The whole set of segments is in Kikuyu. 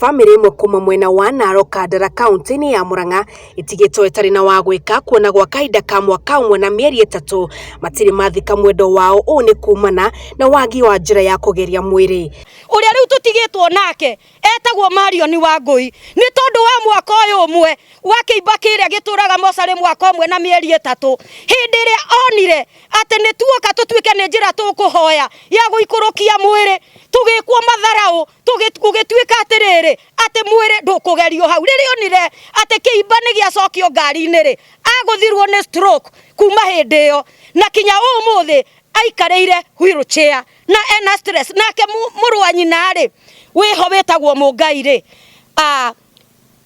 Bamĩrĩ ĩmwe kuma mwena wa Narok Kandara kaunti-inĩ ya Murang'a ĩtigĩtwo ĩtarĩ na wa gwĩka kuona gwa kahinda ka mwaka ũmwe na mĩeri 3 matirĩ mathika mwendwa wao. Ũũ nĩ kumana na wagi wa njĩra ya kũgeria mwĩrĩ. Ũrĩa rĩu tũtigĩtwo nake etagwo Marion Wangũi nĩ tondũ wa mwaka ũyũ ũmwe wa kĩimba kĩrĩa gĩtũraga mocarĩ mwaka ũmwe na mĩeri 3, hĩndĩ ĩrĩa onire atĩ nĩ tuoka tũtuĩke nĩ njĩra tũkũhoya ya gũikũrũkia mwĩrĩ, tũgĩkwo matharaũ, gũgĩtuĩka atĩrĩrĩ atĩ mwĩrĩ ndũkũgerio hau. Rĩrĩa onire atĩ kĩimba nĩ gĩacokio ngari-inĩ rĩ, agũthirwo nĩ stroke kuma hĩndĩ ĩyo na kinya ũmũthĩ aikarĩire wheelchair na ena stress. Nake mũrũ wa nyina rĩ wĩho wĩtagwo Mũngai rĩ,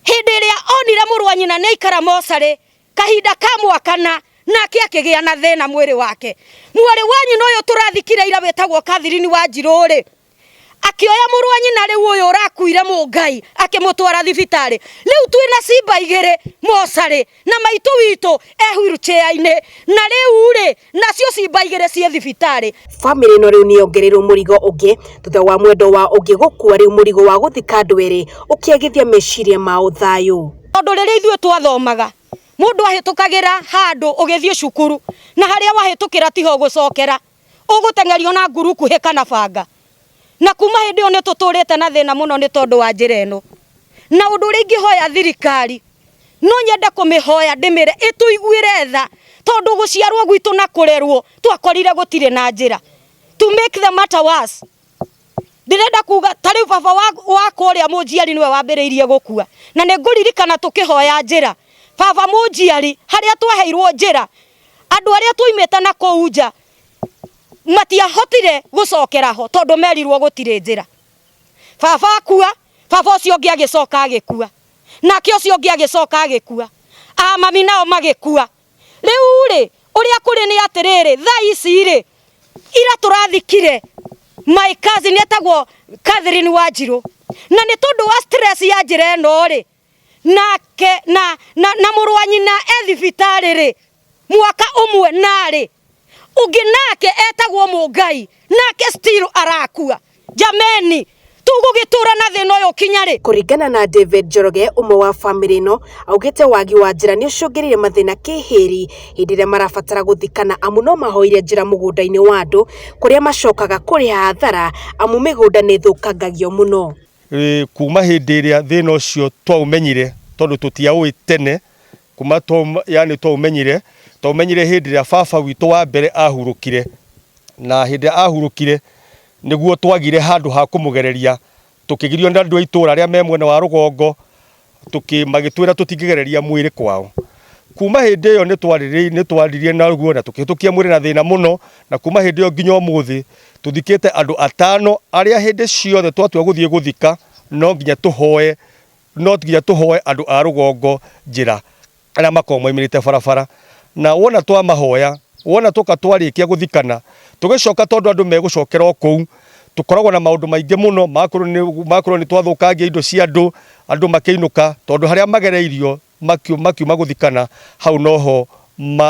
hĩndĩ ĩrĩa onire mũrũ wa nyina nĩ aikara mocarĩ kahinda ka mwaka na nake akĩgĩa na thĩna mwĩrĩ wake. Mwarĩ wa nyina ũyũ tũrathikire ira wĩtagwo Catherine Wanjirũ rĩ, akĩoya mũrũ wa nyina rĩu ũyũ ũrakuire Mũngai akĩmũtwara thibitarĩ. Rĩu twĩna cimba igĩrĩ mocarĩ na maitũ witũ e wheelchair-inĩ, na rĩu rĩ nacio cimba igĩrĩ ciĩ thibitarĩ. Bamĩrĩ ĩno rĩu nĩyongereirwo mũrigo ũngĩ thutha wa mwendwa wa ũngĩ gũkua. Rĩu mũrigo wa gũthika andũ erĩ ũkĩagithia meciria mao thayũ. Tondũ rĩrĩa ithuĩ twathomaga mũndũ ahĩtũkagĩra handũ ũgĩthiĩ cukuru na harĩa wahĩtũkĩra tiho ũgũcokera, ũgũteng'erio na nguru kuhĩ kana banga. Na kuma hĩndĩ ĩyo nĩ tũtũrĩte na thĩna mũno nĩ tondũ wa njĩra ĩno. Na ũndũ ũrĩa ingĩhoya thirikari, no nyende kũmĩhoya ndĩmĩre ĩtũiguĩre tha, tondũ gũciarwo gwitũ na kũrerwo twakorire gũtirĩ na njĩra. To make the matter worse, ndĩrenda kuga ta rĩu baba wakwa ũrĩa mũnjiari nĩwe wambĩrĩirie gũkua, na nĩ ngũririkana tũkĩhoya njĩra. Baba mũnjiari harĩa twaheirwo njĩra, andũ arĩa twoimĩte na kũu nja matiahotire gũcokera ho tondũ merirwo gũtirĩ njĩra. Baba akua, baba ũcio ũngĩ agĩcoka agĩkua, nake ũcio ũngĩ agĩcoka agĩkua, a mami nao magĩkua. Rĩu rĩ ũrĩa kũrĩ nĩ atĩrĩrĩ, thaa ici rĩ ira tũrathikire my cousin etagwo Catherine Wanjirũ, na nĩ tondũ wa stress ya njĩra ĩno rĩ, nake na mũrũ wa nyina e thibitarĩ rĩ mwaka ũmwe narĩ, ũngĩ nake etagwo Mũngai nake still arakua. Jameni, tũgũgĩtũra na thĩna ũyũ kinya rĩ? Kũringana na David Njoroge, ũmwe wa bamĩrĩ ĩno, augĩte wagi wa njĩra nĩ ũcũngĩrĩirie mathĩna kĩhĩri hĩndĩ ĩrĩa marabatara gũthikana, amu no mahoire njĩra mũgũnda-inĩ wa andũ kũrĩa macokaga kũrĩha hathara amu mĩgũnda nĩ ĩthũkangagio mũno. Kuma hĩndĩ ĩrĩa thĩna ũcio twaũmenyire, tondũ tũtiaũĩ tene, kuma yani twaũmenyire, twaũmenyire hĩndĩ ĩrĩa baba witũ wa mbere ahurũkire, na hĩndĩ ĩrĩa ahurũkire nĩguo twagire handũ ha kũmũgereria, tũkĩgirio nĩ andũ a itũra arĩa me mwena wa rũgongo, magĩtwĩra tũtingĩgereria mwĩrĩ kwao. Kuma hĩndĩ ĩyo nĩ twaririe naguo na tũkĩhĩtũkia mwĩrĩ na thĩna mũno, na kuma hĩndĩ ĩyo nginya ũmũthĩ tũthikĩte andũ 5 arĩa hĩndĩ ciothe twatua gũthiĩ gũthika no nginya tũhoe, no nginya tũhoe andũ a rũgongo njĩra arĩa makoragwo moimĩrĩte barabara. Na wona twamahoya, wona twoka twarĩkia gũthikana, tũgĩcoka tondũ andũ megũcokera o kũu, tũkoragwo na maũndũ maingĩ mũno makorwo nĩ twathũkangia indo cia andũ, andũ makĩinũka, tondũ harĩa magereirio makiuma gũthikana hau noho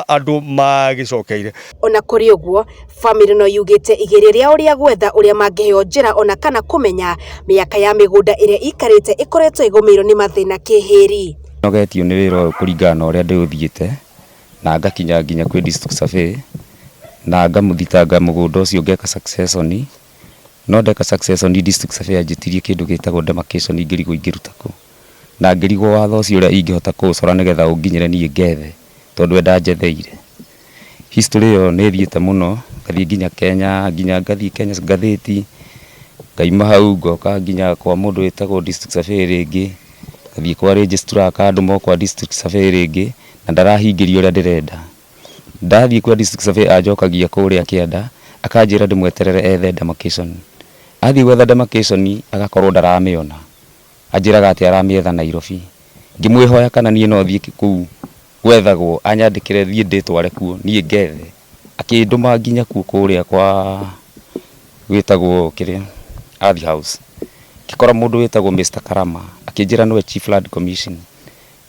andũ magĩcokeire. Ona kũrĩ ũguo, bamĩrĩ no yugĩte igerio rĩao rĩa gwetha ũrĩa mangĩheo njĩra ona kana kũmenya mĩaka ya mĩgũnda ĩrĩa ĩikarĩte ĩkoretwo ĩgũmĩirwo nĩ mathĩna kĩhĩri. Nogetio nĩ wĩra ũyũ kũringana na ũrĩa ndĩũthiĩte na ngakinya nginya kwĩ district survey na ngamũthitanga mũgũnda ũcio ngeka succession, no ndeka succession district survey anjĩtirie kĩndũ gĩtagwo demarcation ngĩrigwo ingĩruta kũ, na ngĩrigwo watho ũcio ũrĩa ingĩhota kũũcora nĩgetha ũnginyĩre niĩ ngethe tondũ we ndanjetheire. History ĩyo nĩ ĩthiĩte mũno, ngathiĩ nginya Kenya, nginya ngathiĩ Kenya ngathĩti, ngaima hau ngoka nginya kwa mũndũ wĩtagwo district survey rĩngĩ, ngathiĩ kwa registrar akandũma o kwa district survey rĩngĩ na ndarahingĩria ũrĩa ndĩrenda. Ndathiĩ kwa district survey anjokagia kũrĩa kĩanda, akanjĩra ndĩmweterere ethe demarcation. Athiĩ gwetha demarcation agakorwo ndaramĩona, anjĩraga atĩ aramĩetha Nairobi. Ngĩmwĩhoya kana niĩ no thiĩ kũu gwethagwo anyandĩkĩre thiĩ ndĩtware kuo niĩ ngethe, akĩndũma nginya kuo kũrĩa kwa gwĩtagwo kĩrĩa Ardhi House, ngĩkora mũndũ wĩtagwo Mr Karama akĩnjĩra nĩwe Chief Land Commission.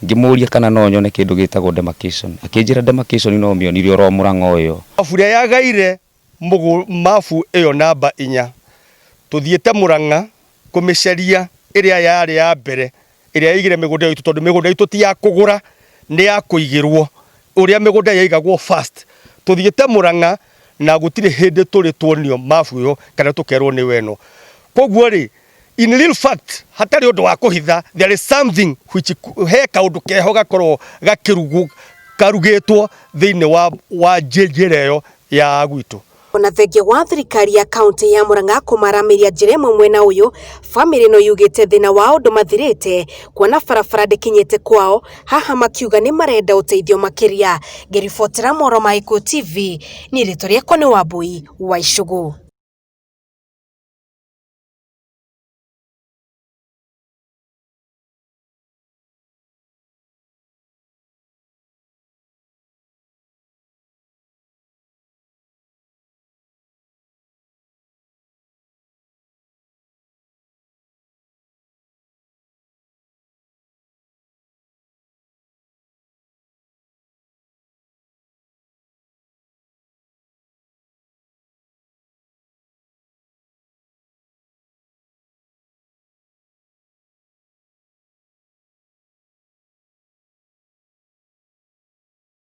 Ngĩmũria kana no nyone kĩndũ gĩtagwo demarcation, akĩnjĩra demarcation no ũmĩonire oro Mũrang'a ũyũ. Mabu ĩrĩa yagaire mabu ĩyo namba 4 tũthiĩte Mũrang'a kũmĩcaria. Ĩrĩa yarĩ ya mbere ĩrĩa yaigire mĩgũnda itũ, tondũ mĩgũnda itũ ti ya kũgũra, nĩ ya kũigĩrwo ũrĩa mĩgũnda yaigagwo first. Tũthiĩte Mũrang'a na gũtirĩ hĩndĩ tũrĩ tuonio mabu ĩyo kana tũkerwo nĩ weno. Koguo rĩ, in real fact, hatarĩ ũndũ wa kũhitha, there is something which, he kaũndũ keho gakorwo gakĩrugwo karugĩtwo thĩinĩ wa njĩra ĩyo ya gwitũ. Ona thengia wa thirikari ya kaunti ya Murang'a kũmaramĩria njĩra ĩmwe mwena ũyũ, bamĩrĩ ĩno yugĩte thĩna wao ndũmathirĩte kuona barabara ndĩkinyĩte kwao, haha makiuga nĩ marenda ũteithio makĩria. Ngĩribotera mohoro ma Gĩkũyũ TV, niĩ rĩtwa rĩakwa nĩ Wambui wa Icũgũ.